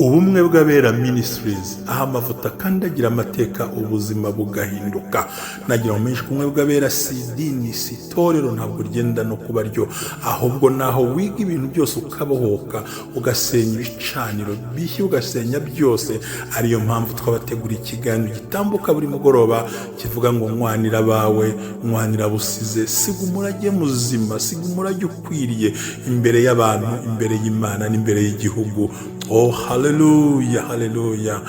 Ubumwe bw'Abera Ministries, aho amavuta akandagira amateka, ubuzima bugahinduka. Nagira ngo menshi, ubumwe bw'Abera si idini, si itorero, ntabwo ryenda no kuba ryo, ahubwo naho wiga ibintu byose, ukabohoka, ugasenya ibicaniro bishya, ugasenya byose. Ariyo mpamvu twabategura ikiganiro gitambuka buri mugoroba kivuga ngo "Nwanira abawe, nwanira busize, siga umurage muzima, siga umurage ukwiriye imbere y'abantu, imbere y'Imana n'imbere y'igihugu." Oh, haleluya, haleluya!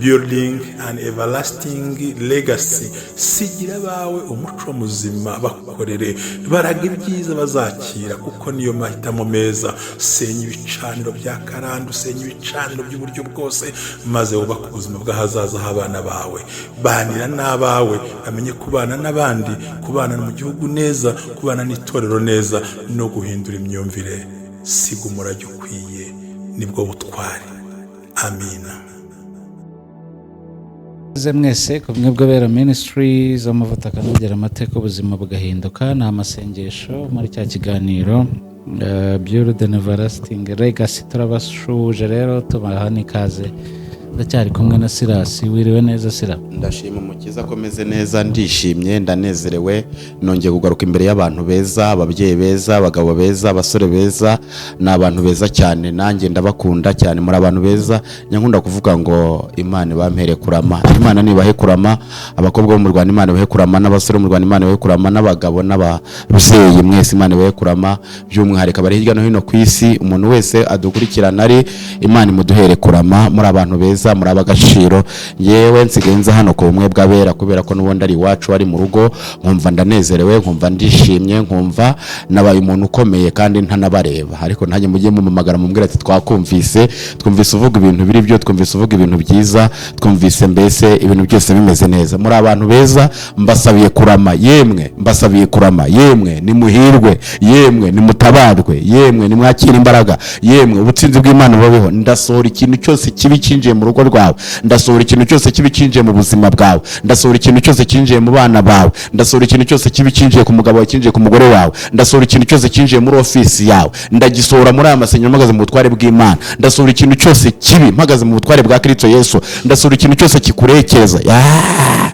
Building an everlasting legacy. Sigira abawe umuco muzima, bakorere, baraga ibyiza bazakira, kuko niyo mahitamo meza. Senya ibicaniro bya karande, usenya ibicaniro by'uburyo bwose, maze wubake ubuzima bw'ahazaza h'abana bawe. Banira n'abawe, bamenye kubana n'abandi, kubana mu gihugu neza, kubana n'itorero neza, no guhindura imyumvire. Siga umurage ukwiye, nibwo butwari. Amina. Ikaze mwese ku Bumwe bw'Abera Ministries, amavuta akanogera amateka, ubuzima bugahinduka. Ni amasengesho muri cya kiganiro Build an Everlasting Legacy. Turabasuhuje rero, tubaha n'ikaze. Ndacyari kumwe na Sirasi. Wiriwe neza, Sira? Ndashima Umukiza ko meze neza, ndishimye, ndanezerewe. Nongeye kugaruka imbere y'abantu beza, ababyeyi beza, abagabo beza, abasore beza. Ni abantu beza cyane, nanjye ndabakunda cyane. Muri abantu beza. Nyankunda kuvuga ngo Imana ibampere kurama, Imana nibahe kurama. Abakobwa bo mu Rwanda, Imana ibahe kurama, n'abasore bo mu Rwanda, Imana ibahe kurama, n'abagabo n'ababyeyi mwese, Imana ibahe kurama. By'umwihariko abari hirya no hino ku isi, umuntu wese adukurikirana ari, Imana imuduhere kurama. Muri abantu beza, muri ab'agaciro. Yewe, nsigaye nza hano ku Bumwe bw'Abera kubera ko n'ubundi ari iwacu, ari mu rugo. Nkumva ndanezerewe, nkumva ndishimye, nkumva nabaye umuntu ukomeye kandi ntanabareba. Ariko nanjye mujye mumamagara, mubwira ati: "Twakumvise, twumvise uvuga ibintu biri byo, twumvise uvuga ibintu byiza, twumvise mbese ibintu byose bimeze neza." Muri abantu beza, mbasabiye kurama. Yemwe, mbasabiye kurama. Yemwe, nimuhirwe. Yemwe, nimutabarwe. Yemwe, nimwakire imbaraga. Yemwe, ubutsinzi bw'Imana bubabeho. Ndasohora ikintu cyose kibi cyinjiye mu rugo rwawe, ndasohora ikintu cyose kibi cyinjiye mu buzima bwawe, ndasohora ikintu cyose cyinjiye mu bana bawe, ndasohora ikintu cyose kibi cyinjiye ku mugabo wawe, cyinjiye ku mugore wawe, ndasohora ikintu cyose cyinjiye muri ofisi yawe. Ndagisohora muri aya masengesho mpagaze mu butware bw'Imana. Ndasohora ikintu cyose kibi mpagaze mu butware bwa Kristo Yesu. Ndasohora ikintu cyose kikurekeza. Yeah!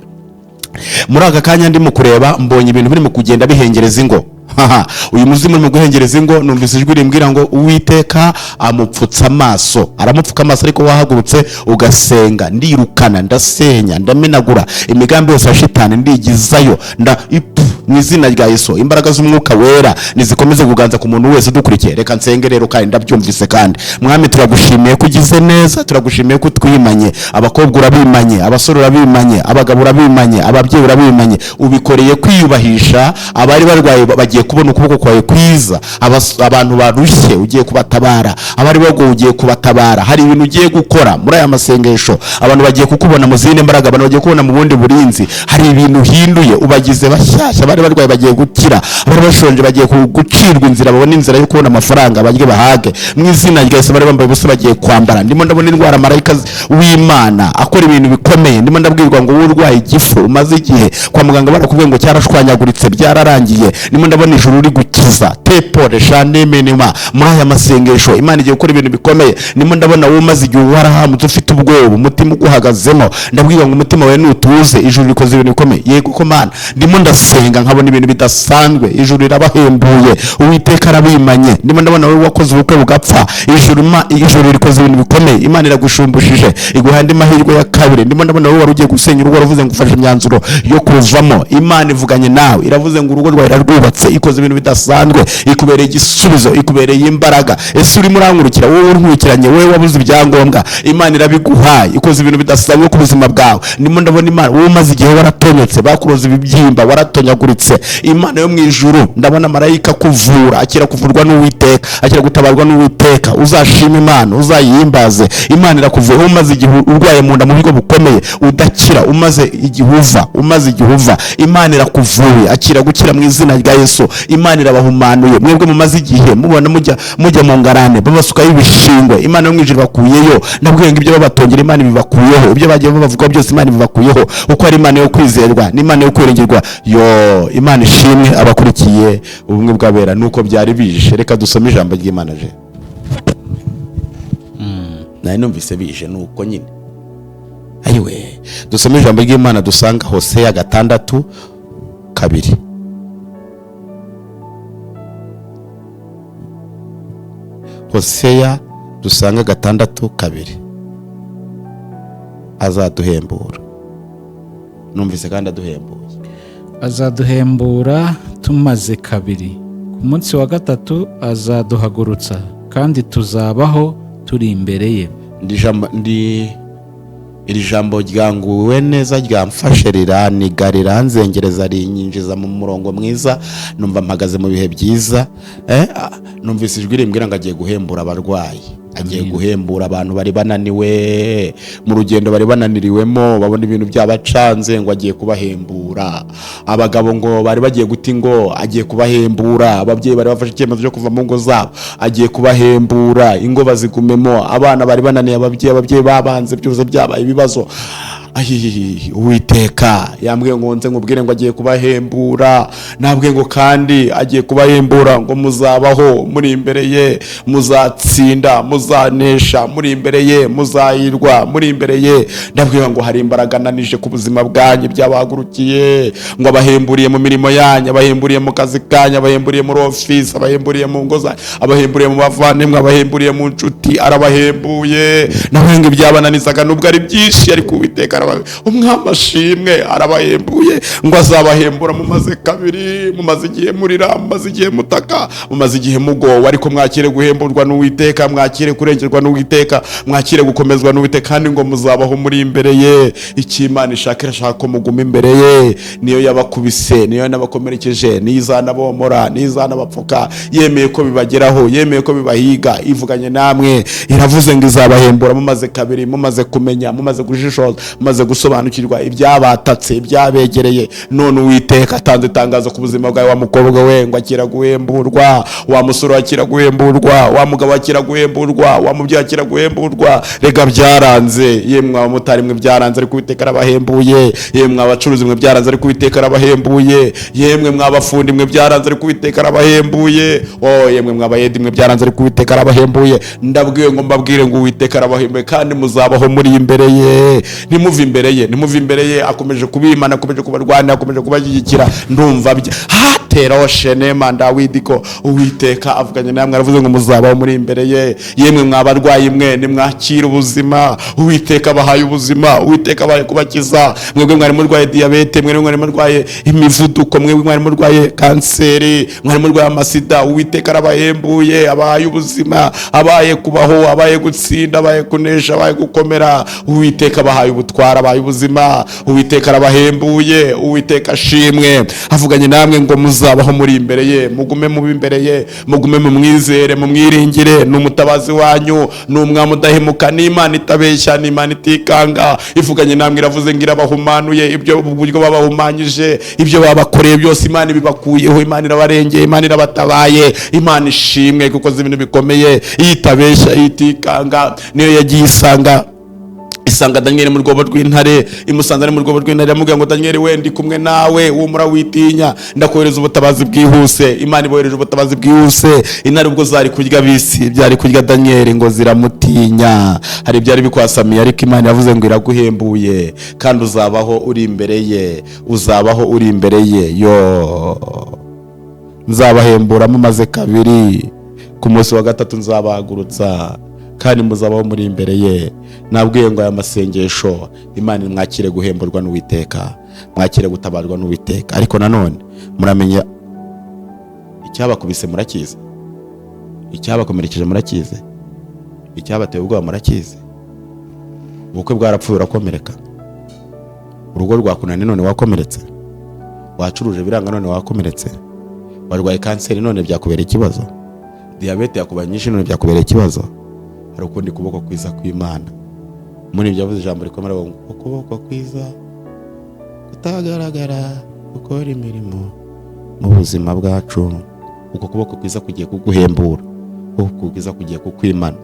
Muri aka kanya ndimo kureba, mbonye ibintu birimo kugenda bihengereza ingo. Haha, uyu muzimu urimo guhengereza ingo, numvise ijwi rimbwira ngo Uwiteka amupfutse amaso, aramupfuka amaso. Ariko wahagurutse ugasenga, ndirukana, ndasenya, ndamenagura imigambi yose ya Shitani, ndigizayo, nda ipu mu izina rya Yesu. Imbaraga z'Umwuka Wera nizikomeze kuganza ku muntu wese udukurikiye. Reka nsenge rero, kandi ndabyumvise. Kandi Mwami, turagushimiye ko ugize neza, turagushimiye ko utwimanye. Abakobwa urabimanye, abasore urabimanye, abagabo urabimanye, ababyeyi urabimanye. Ubikoreye kwiyubahisha. Abari barwaye bagiye kubona ukuboko kwawe kwiza. Abantu barushye ugiye kubatabara, abari bagowe ugiye kubatabara. Hari ibintu ugiye gukora muri aya masengesho. Abantu bagiye kukubona mu zindi mbaraga, abantu bagiye kubona mu bundi burinzi. Hari ibintu uhinduye, ubagize bashyashya. Abari barwaye bagiye gukira, abari bashonje bagiye gucirwa inzira, babone inzira yo kubona amafaranga, barye bahage mu izina rya Yesu. Bari bambaye ubusa bagiye kwambara. Ndimo ndabona indwara, marayika w'Imana akora ibintu bikomeye. Ndimo ndabwirwa ngo wowe urwaye igifu, umaze igihe kwa muganga barakubwiye ngo cyarashwanyaguritse, byararangiye, ndimo ndabona ijuru uri gukiza tepore shanemenema. Muri aya masengesho Imana igiye gukora ibintu bikomeye. Ndimo ndabona wowe umaze igihe warahamutse, ufite ubwoba, umutima uguhagazemo, ndabwira ngo umutima wawe nutuze, ijuru rikoze ibintu bikomeye. Yego ko Mana, ndimo ndasenga nkabona ibintu bidasanzwe. Ijuru rirabahembuye, Uwiteka arabimanye. Ndimo ndabona wowe wakoze ubukwe bugapfa, ijuru rikoze ibintu bikomeye. Imana iragushumbishije, iguha andi mahirwe ya kabiri. Ndimo ndabona wowe wari ugiye gusenya urugo, waravuze ngo ufashe imyanzuro yo kuvamo, Imana ivuganye nawe, iravuze ngo urugo rwawe irarwubatse, ikoze ibintu bidasanzwe, ikubereye igisubizo, ikubereye imbaraga. Ese urimo urankurikira? Wowe unkurikiranye, wowe wabuze ibyangombwa, Imana irabiguhaye, ikoze ibintu bidasanzwe ku buzima bwawe. Ndimo ndabona Imana, wowe umaze igihe waratonyotse, bakuroza ibibyimba, waratonyaguritse, Imana yo mu ijuru, ndabona marayika kuvura. Akira kuvurwa n'Uwiteka, akira gutabarwa n'Uwiteka. Uzashima Imana, uzayihimbaze. Imana irakuvura. Wowe umaze igihe urwaye mu nda mu buryo bukomeye udakira, umaze igihe uva, umaze igihe uva, Imana irakuvuye. Akira gukira mu izina rya Yesu. Imana irabahumanuye. Mwebwe mumaze igihe mubona mujya mu ngarane, babasukaho ibishingwe, Imana yo mu ijuru bakuyeyo. Ndabwiye ngo ibyo babatongera, Imana ibibakuyeho. Ibyo bagiye babavugaho byose, Imana ibibakuyeho, kuko ari Imana yo kwizerwa n'Imana yo kwiringirwa. Yo, Imana ishimwe. Abakurikiye Ubumwe bw'Abera, nuko byari bije. Reka dusome ijambo ry'Imana je. Nari numvise bije nuko nyine. Ayiwe, dusome ijambo ry'Imana dusanga Hoseya 6:2. Hoseya dusanga 6:2. Azaduhembura. Numvise kandi aduhembuye. Azaduhembura tumaze kabiri, ku munsi wa gatatu azaduhagurutsa, kandi tuzabaho turi imbere ye. Iri jambo ryanguwe neza, ryamfashe, riraniga, riranzengereza, rinyinjiza mu murongo mwiza. Numva mpagaze mu bihe byiza. Numvise ijwi rimbwira ngo agiye guhembura abarwayi, agiye guhembura abantu bari bananiwe mu rugendo, bari bananiriwemo, babona ibintu byabacanze, ngo agiye kubahembura. Abagabo ngo bari bagiye guta ingo, agiye kubahembura. Ababyeyi bari bafashe icyemezo cyo kuva mu ngo zabo, agiye kubahembura, ingo bazigumemo. Abana bari bananiye ababyeyi, ababyeyi babanze, byose byabaye ibibazo. Uwiteka yambwiye ngo nze nkubwire ngo agiye kubahembura. Nabwiye ngo kandi agiye kubahembura, ngo muzabaho muri imbere ye, muzatsinda, muzanesha muri imbere ye, muzahirwa muri imbere ye. Ndabwira ngo hari imbaraga nanije ku buzima bwanyu byabahagurukiye, ngo abahemburiye mu mirimo yanyu, abahemburiye mu kazi kanyu, abahemburiye muri ofisi, abahemburiye mu ngo zanyu, abahemburiye mu bavandimwe, abahemburiye mu nshuti, arabahembuye. Nawe ngo ibyabananizaga nubwo ari byinshi, ariko Uwiteka umwami ashimwe, arabahembuye, ngo azabahembura mumaze kabiri. Mumaze igihe murira, mumaze igihe mutaka, mumaze igihe mugowe, ariko mwakire guhemburwa n'Uwiteka, mwakire kurengerwa n'Uwiteka, mwakire gukomezwa n'Uwiteka, kandi ngo muzabaho muri imbere ye. Icyo Imana ishaka, irashaka ko muguma imbere ye. Niyo yabakubise, niyo yanabakomerekeje, niyo izanabomora, niyo izanabapfuka. Yemeye ko bibageraho, yemeye ko bibahiga, ivuganye namwe, iravuze ngo izabahembura mumaze kabiri, mumaze kumenya, mumaze gushishoza, mumaze gusobanukirwa ibyabatatse, ibyabegereye. None Uwiteka atanze itangazo ku buzima bwawe, wa mukobwa we, ngo akira guhemburwa, wa musore akira guhemburwa, wa mugabo akira guhemburwa, wa mubyeyi akira guhemburwa. Rega byaranze, yemwe abamotari mwe byaranze, ariko Uwiteka arabahembuye. Yemwe abacuruzi mwe byaranze, ariko Uwiteka arabahembuye. Yemwe mwabafundi mwe byaranze, ariko Uwiteka arabahembuye. Oh, yemwe mwabayedi mwe byaranze, ariko Uwiteka arabahembuye. Ndabwiye ngo mbabwire ngo Uwiteka arabahembuye, kandi muzabaho muri imbere ye. Ntimuve imbere ye, ntimuve imbere ye. Akomeje kubimana, akomeje kubarwanira, akomeje kubashyigikira. Ndumva hateraho shenema ndawidiko. Uwiteka avuganye namwe, aravuze ngo muzabaho muri imbere ye. Yemwe mwabarwayi mwe, nimwakira ubuzima. Uwiteka abahaye ubuzima, Uwiteka abahaye kubakiza. Mwebwe mwari murwaye diyabete, mwebwe mwari murwaye imivuduko, mwebwe mwari murwaye kanseri, mwari murwaye amasida, Uwiteka arabahembuye, abahaye ubuzima, abaye kubaho, abaye gutsinda, abaye kunesha, abaye gukomera. Uwiteka abahaye ubutwara, abahaye ubuzima. Uwiteka arabahembuye. Uwiteka ashimwe, avuganye namwe ngo muzabaho muri imbere ye. Mugume mubi imbere ye, mugume mumwizere, mumwiringire. Ni umutabazi wanyu, ni umwami udahemuka, ni Imana itabeshya, ni Imana itikanga. Ivuganye namwe, iravuze ngo irabahumanuye ibyo buryo babahumanyije, ibyo babakoreye byose Imana ibibakuyeho. Imana irabarengeye, Imana irabatabaye. Imana ishimwe kuko izi ibintu bikomeye. Iyo itabeshya, iyo itikanga, niyo yagiye isanga Daniel mu rwobo rw'intare. Imusanze ari mu rwobo rw'intare, iramubwira ngo Daniel we, ndi kumwe nawe, wumura witinya, ndakohereza ubutabazi bwihuse. Imana ibohereje ubutabazi bwihuse. Intare ubwo zari kurya bisi byari kurya Daniel, ngo ziramutinya. Hari ibyari bikwasamiye, ariko Imana yavuze ngo iraguhembuye, kandi uzabaho uri imbere ye, uzabaho uri imbere ye. Yo, nzabahembura mumaze kabiri, ku munsi wa gatatu nzabahagurutsa, kandi muzabaho muri imbere ye. Nabwiye ngo aya masengesho, Imana mwakire guhemburwa n'Uwiteka, mwakire gutabarwa n'Uwiteka. Ariko nanone muramenya icyabakubise murakizi, icyabakomerekeje murakizi, icyabateye ubwoba murakizi. Ubukwe bwarapfuye urakomereka, urugo rwakunaniye none wakomeretse, wacuruje biranga none wakomeretse, warwaye kanseri none byakubera ikibazo, diyabete yakubaye nyinshi none byakubera ikibazo. Hari ukundi kuboko kwiza kw'Imana. Muri ibyo yavuze ijambo rikomera ngo ukuboko kwiza kutagaragara gukora imirimo mu buzima bwacu. Uko kuboko kwiza kugiye kuguhembura, ukuboko kwiza kugiye kukwimana,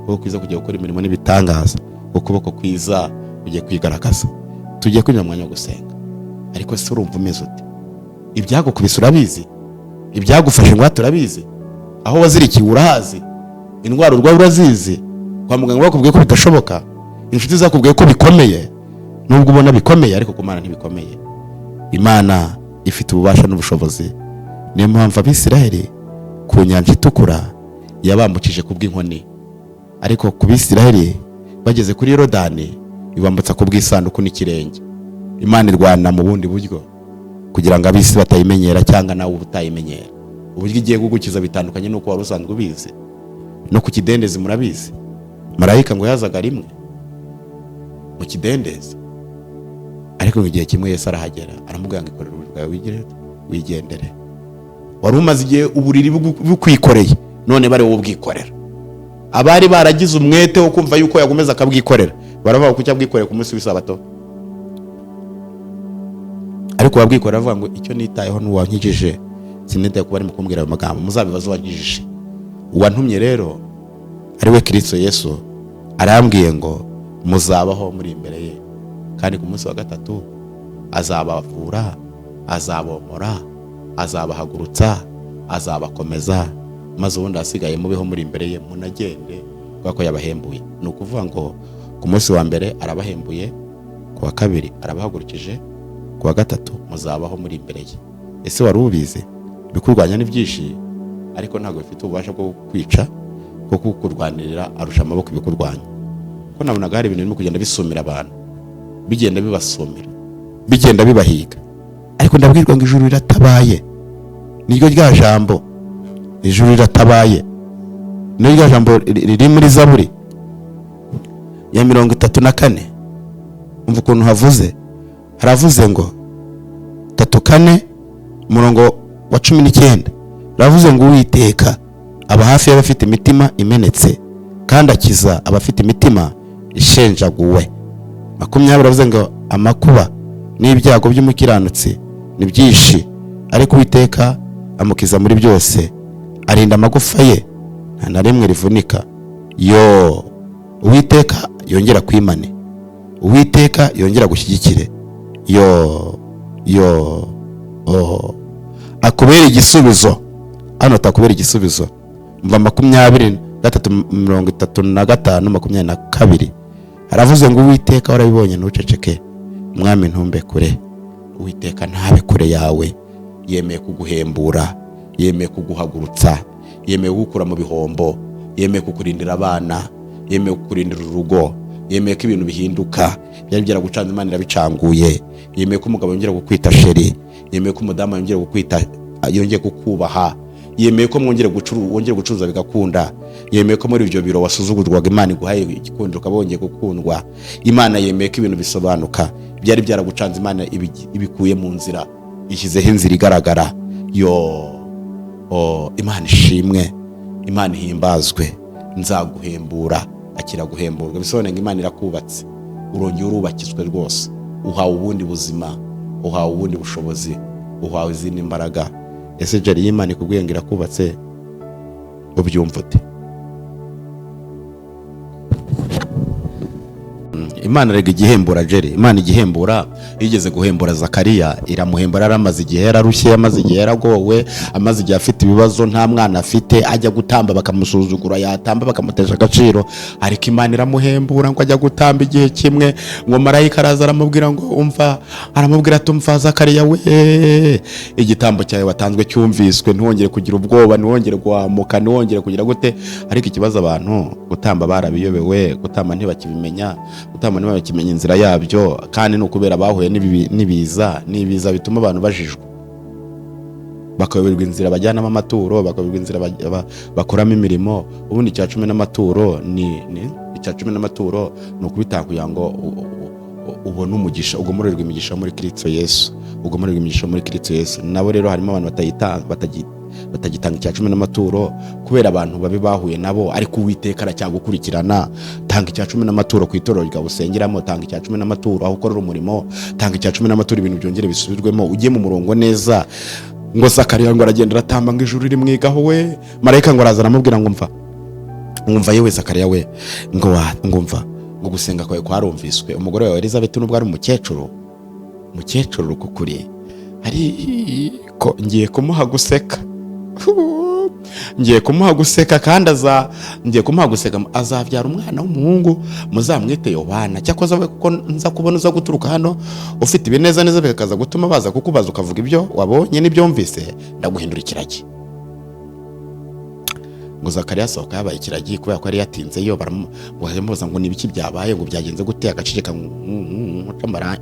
ukuboko kwiza kugiye gukora imirimo n'ibitangaza, ukuboko kwiza kugiye kwigaragaza. Tugiye kwinjira mu mwanya wo gusenga. Ariko se urumva umeze ute? Ibyagukubise urabizi, ibyagufashe ingwate urabizi, aho wazirikiwe urahazi, indwara urwaye urazizi. Kwa muganga bakubwiye ko bidashoboka, inshuti zakubwiye ko bikomeye. Nubwo ubona bikomeye, ariko ku Mana ntibikomeye. Imana ifite ububasha n'ubushobozi. Niyo mpamvu Abisiraheli ku Nyanja Itukura yabambukije ku bw'inkoni, ariko ku Bisiraheli bageze kuri Yorodani ibambutsa ku bw'isanduku n'ikirenge. Imana irwana mu bundi buryo kugira ngo ab'isi batayimenyera, cyangwa nawe uba utayimenyera. Uburyo igiye kugukiza bitandukanye n'uko wari usanzwe ubizi. No ku kidendezi murabizi, marayika ngo yazaga rimwe mu kidendezi, ariko ngo igihe kimwe Yesu arahagera, aramubwira ngo: "Ikorere uburiri bwawe, wigire wigendere." Wari umaze igihe uburiri bukwikoreye, none bari wowe ubwikorera. Abari baragize umwete wo kumva yuko yakomeza akabwikorera baravuga: "Kuki abwikoreye ku munsi w'isabato?" Ariko uwabwikorera avuga ngo: "Icyo nitayeho n'uwankijije, sinitaye kuba arimo kumbwira ayo magambo. Muzabibaze uwankijije." Uwantumye rero, ari we Kirisito Yesu, arambwiye ngo muzabaho muri imbere ye, kandi ku munsi wa gatatu azabavura, azabomora, azabahagurutsa, azabakomeza, maze ubundi ahasigaye mubeho muri imbere ye, munagende kubera ko yabahembuye. Ni ukuvuga ngo ku munsi wa mbere arabahembuye, ku wa kabiri arabahagurukije, ku wa gatatu muzabaho muri imbere ye. Ese wari ubizi? Ibikurwanya ni byinshi, ariko ntabwo bifite ububasha bwo kwica, bwo kukurwanirira arusha amaboko ibikurwanya. Ko nabonaga hari ibintu birimo kugenda bisumira abantu, bigenda bibasumira, bigenda bibahiga, ariko ndabwirwa ngo ijuru riratabaye. Niryo rya jambo, ijuru riratabaye, niryo rya jambo riri muri Zaburi ya 34. Umva ukuntu havuze. Haravuze ngo 34, umurongo wa 19, haravuze ngo: "Uwiteka aba hafi y'abafite imitima imenetse, kandi akiza abafite imitima ishenjaguwe." 20 aravuze ngo: "Amakuba n'ibyago by'umukiranutsi ni byinshi, ariko Uwiteka amukiza muri byose. Arinda amagufa ye, nta na rimwe rivunika." Yo, Uwiteka yongera kwimane, Uwiteka yongera gushyigikire. Yo yo, oh. Akubera igisubizo hano, atakubera igisubizo. Mva 23, 35, 22, haravuze ngo: "Uwiteka warabibonye, ntuceceke. Mwami, ntumbe kure." Uwiteka ntabe kure yawe. Yemeye kuguhembura, yemeye kuguhagurutsa, yemeye kugukura mu bihombo, yemeye kukurindira abana, yemeye kukurindira urugo, yemeye ko ibintu bihinduka. Byari byaragucanze, Imana irabicanguye. Yemeye ko umugabo yongera kukwita chéri, yemeye ko umudamu yongera kukwita, yongeye kukubaha, yemeye ko mwongera wongera gucuruza bigakunda, yemeye ko muri ibyo biro wasuzugurwaga Imana iguhaye igikundiro, ukaba wongeye gukundwa. Imana yemeye ko ibintu bisobanuka. Byari byaragucanze, Imana ibikuye mu nzira, ishyizeho inzira igaragara. Yo, oh, Imana ishimwe, Imana ihimbazwe. Nzaguhembura. Akira guhemburwa, bisobanuye ngo Imana irakubatse, urongeye urubakitswe rwose, uhawe ubundi buzima, uhawe ubundi bushobozi, uhawe izindi mbaraga. Ese Jari, iyo Imana ikubwiye ngo irakubatse, ubyumva ute? Imana rega igihembura, Jeri. Imana igihembura. Yigeze guhembura Zakariya, iramuhembura. Yari amaze igihe yararushye, amaze igihe yaragowe, amaze igihe afite ibibazo, nta mwana afite, ajya gutamba bakamusuzugura, yatamba bakamutesha agaciro, ariko Imana iramuhembura. Ngo ajya gutamba igihe kimwe, ngo marayika araza aramubwira ngo umva, aramubwira ati: "Umva Zakariya we, igitambo cyawe watanzwe cyumviswe, ntiwongere kugira ubwoba, ntiwongere guhamuka, ntiwongere kugira gute." Ariko ikibazo, abantu gutamba barabiyobewe, gutamba ntibakibimenya, gutamba ntibakimenya inzira yabyo. Kandi ni ukubera bahuye n'ibiza. Ni ibiza bituma abantu bajijwa, bakayoberwa inzira bajyanamo amaturo, bakayoberwa inzira bakoramo imirimo. Ubundi icya cumi n'amaturo ni icya cumi n'amaturo ni ukubitanga kugira ngo ubone umugisha, ugomorerwe imigisha muri Kristo Yesu, ugomorerwe imigisha muri Kristo Yesu. Nabo rero harimo abantu batagitanga icya cumi n'amaturo kubera abantu babi bahuye nabo, ariko Uwiteka aracyagukurikirana. Tanga icya cumi n'amaturo ku itorero ryawe usengeramo, tanga icya cumi n'amaturo aho ukorera umurimo, tanga icya cumi n'amaturo, ibintu byongere bisubirwemo, ujye mu murongo neza. Ngo Zakariya ngo aragenda aratamba, ngo ijuru rimwigaho we. Marayika ngo araza aramubwira ngo: "Mva, ngumva yewe Zakariya we, ngo wa ngumva ngo gusenga kwawe kwarumviswe. Umugore wawe Elizabeth, nubwo ari umukecuru, umukecuru rukukuri, ariko ngiye kumuha guseka." Ngiye kumuha guseka kandi aza, ngiye kumuha guseka, azabyara umwana w'umuhungu, muzamwite Yohana. Cyakoze we, kuko nza kubona uza guturuka hano ufite ibineza neza, bikaza gutuma baza kukubaza ukavuga ibyo wabonye n'ibyo wumvise, ndaguhindura ikiragi. Ngo Zakariya asohoka yabaye ikiragi kubera ko yari yatinzeyo. Baramubaza ngo ni ibiki byabaye, ngo byagenze gute? Agaceceka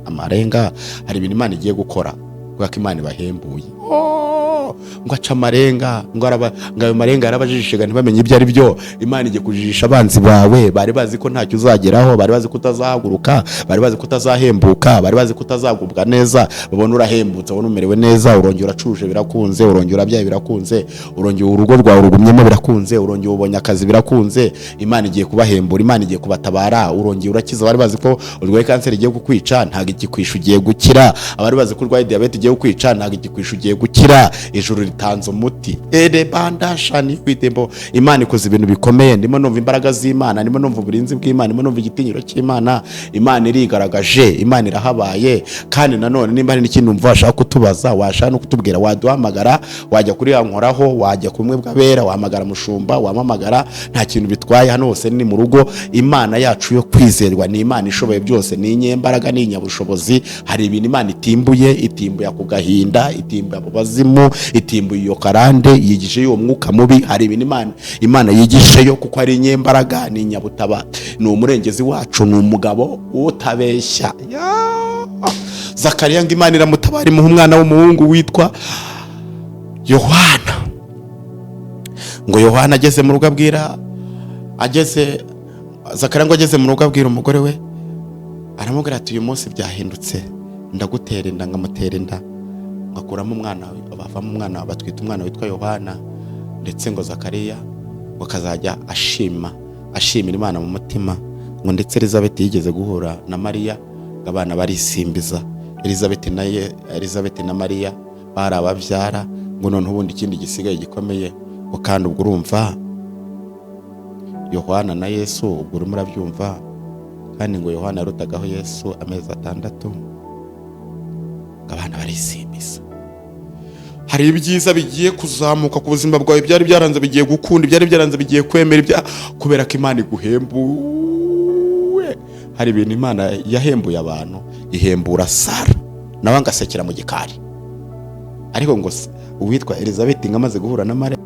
amarenga. Hari ibintu Imana igiye gukora kubera ko Imana ibahembuye. Oh, ngo aca amarenga, ngo ayo marenga yarabajijishaga ntibamenye ibyo ari byo. Imana igiye kujijisha abanzi bawe bari bazi ko ntacyo uzageraho, bari bazi ko utazahaguruka, bari bazi ko utazahembuka, bari bazi ko utazagubwa neza. Babona urahembutse, babona umerewe neza, urongera uracuje birakunze, urongera urabyaye birakunze, urongera urugo rwawe rugumyemo birakunze, urongera ubonye akazi birakunze. Imana igiye kubahembura, Imana igiye kubatabara. Urongera urakiza. Bari bazi ko urwaye kanseri igiye kukwica, ntabwo ikikwisha, ugiye gukira. Abari bazi ko urwaye diyabete igiye kukwica, ntabwo ikikwisha, ugiye gukira. Ijuru ritanze umuti. Ere bandashani kwitembo. Imana ikoze ibintu bikomeye. Ndimo numva imbaraga z'Imana, ndimo numva uburinzi bw'Imana, ndimo numva igitinyiro cy'Imana. Imana irigaragaje, Imana irahabaye. Kandi nanone nimba hari n'ikintu wumva washaka kutubaza, washaka no kutubwira, waduhamagara, wajya kuri ya nkoraho, wajya kumwe bw'abera, wahamagara mushumba, wamamagara, nta kintu bitwaye. Hano hose ni mu rugo. Imana yacu yo kwizerwa ni Imana ishoboye byose, ni inyembaraga, ni inyabushobozi. Hari ibintu Imana itimbuye, itimbuye ako gahinda, itimbuye abo bazimu, itimbuye iyo karande, yigije y'uwo mwuka mubi. Hari ibintu Imana yigisheyo kuko ari inyembaraga, ni inyabutaba, ni umurengezi wacu, ni umugabo utabeshya. Ya! Zakariya ngo Imana iramutabara, imuha umwana w'umuhungu witwa Yohana. Ngo Yohana ageze mu rugo abwira, ageze, Zakariya ngo ageze mu rugo abwira umugore we, aramubwira ati: "Uyu munsi byahindutse, ndagutera inda." Ngamutera inda, ngakuramo umwana, bavamo umwana, batwita umwana witwa Yohana. Ndetse ngo Zakariya ngo akazajya ashima, ashimira Imana mu mutima. Ngo ndetse Elizabeth yigeze guhura na Mariya, ngo abana barisimbiza. Elizabeth na ye, Elizabeth na Mariya bari ababyara. Ngo noneho ubundi ikindi gisigaye gikomeye, ngo kandi ubwo urumva Yohana na Yesu, ubwo urimo urabyumva. Kandi ngo Yohana yarutagaho Yesu amezi 6. Ngo abana barisimbiza. Hari ibyiza bigiye kuzamuka ku buzima bwawe. Byari byaranze bigiye gukunda, ibyari byaranze bigiye kwemera ibya, kubera ko Imana iguhembuwe. Hari ibintu Imana yahembuye abantu, ihembura Sara nawe angasekera mu gikari. Ariko ngo uwitwa Elizabeth ngo amaze guhura na Mariya